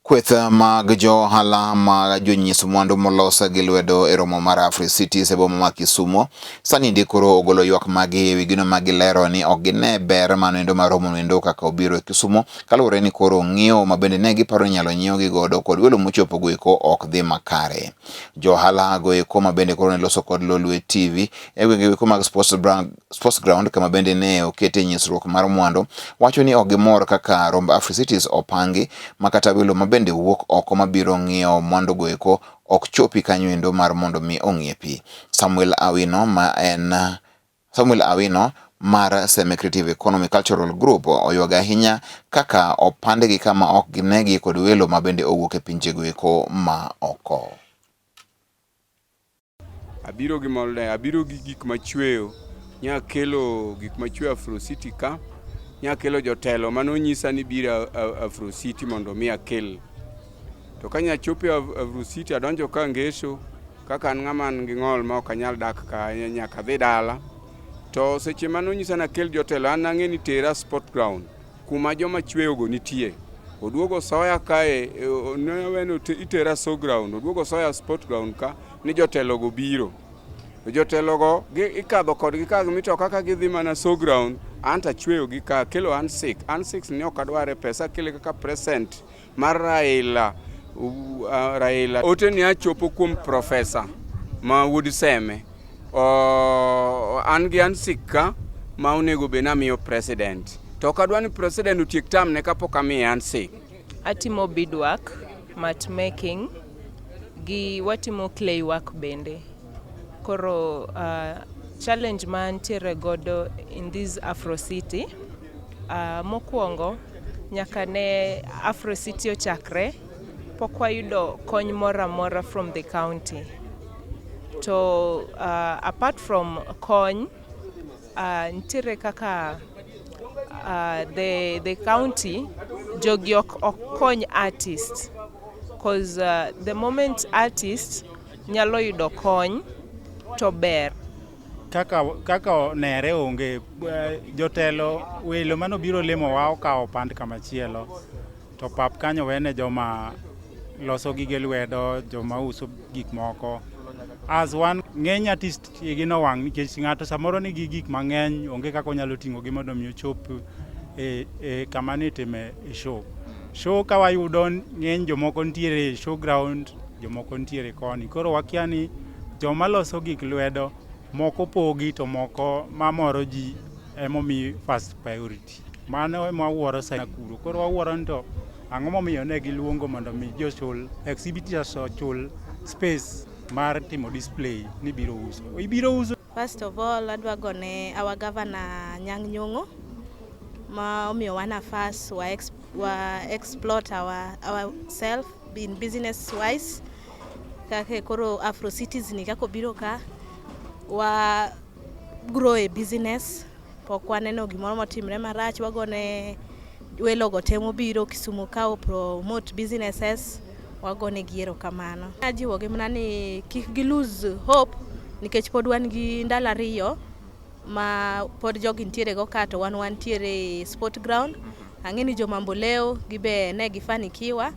Kweth mag jo ohala ma jonyis mwandu molos gi lwedo e romo mar Africities e boma ma Kisumo sani ndi koro ogolo ywak magi ewi gino ma gilero ni ok gine ber manoendo mar romo noendo kaka obiro e Kisumo kaluwore ni koro ng'iewo ma bende ne giparo ni inyalo nyiew godo kod welo mochopo goeko ok dhi makare. Jo ohala goeko ma bende koro ne loso kod Lolwe TV e gwenge goeko mag Sports Ground kama bende ne okete nyisruok mar mwandu wacho ni ok gimor kaka romb Africities opangi ma kata welo ma bende wuok oko mabiro ng'iewo mwandu goeko ok chopi kanyo endo mar mondo mi ong'iepi. Samuel Awino ma en Samuel Awino mar Seme Creative Economy Cultural Group oywago ahinya kaka opandgi kama ok ginegi kod welo ma bende owuok e pinje goeko ma oko. Abiro gi molde, abiro gi gik machweyo, nyakelo gik machweyo Afro City ka, nyakelo jotelo manonyisa ni biro Afro City mondo mi akel. To ka nyachopo e Afro City adonjo ka ngeso, kaka an ng'ama an gi ng'ol ma ok anyal dak ka nyaka adhi dala. To seche manonyisa ni akel jotelo an nang'e ni tera sport ground kuma joma chweyogo nitie. Oduogo soya kae, ne itera show ground, oduogo soya sport ground ka ni jotelogo biro. To jotelogo ikadho kodgi ka mitoka ka gidhi mana show ground, anto achweyogi ka, akelo handshake. Handshake ni ok adwar pesa, akele kaka present mar Raila. Raila. Ote ni achopo kuom profesa ma wuod Seme. An gi handshake ka ma onego bed ni amiyo president. To ok adwa ni president otiek term ne kapok amiye handshake. Atimo beadwork, mat making gi watimo clay work bende. Koro challenge ma antiere godo in this Afro City, mokwongo nyaka ne Afro City ochakre, pok wayudo kony moro amora from the county. To apart from kony, nitiere kaka the county jogi ok kony artist, 'cause the moment artist nyalo yudo kony to ber. Kaka nere onge jotelo welo manobiro limowa okawo pand kamachielo to pap kanyo wene joma loso gige lwedo, joma uso gik moko. As wan ng'eny artist igi nowang' nikech ng'ato samoro nigi gik mang'eny, onge kaka onyalo ting'ogi mondo mi ochop e kama nitime show. Show ka wayudo ng'eny jomoko nitiere e show ground, jomoko nitiere koni. Koro wakia ni joma loso gik lwedo moko pogi to moko mamoro ji emomi first priority. Mano ema wawuoro Nakuru. Koro wawuoro ni to ang'o momiyo ne giluongo mondo mi jochul exhibitors ochul space mar timo display ni biro uso. Ibiro uso. First of all, adwa gone our governor Anyang' Nyong'o ma omiyowa nafas wa exploit ourself in business wise kaka koro Afro Cities ni kaka obiro ka wa grow e business, pok waneno gimoro motimre marach. Wagone welogo te mobiro Kisumu ka promote businesses, wagonegi erokamano. Ajiwogi mana ni kik gi lose hope nikech pod wan gi ndalo 2 ma pod jogi nitiere go ka to wan wantiere e sport ground. Ang'e ni jo Mamboleo gibe ne gifanikiwa.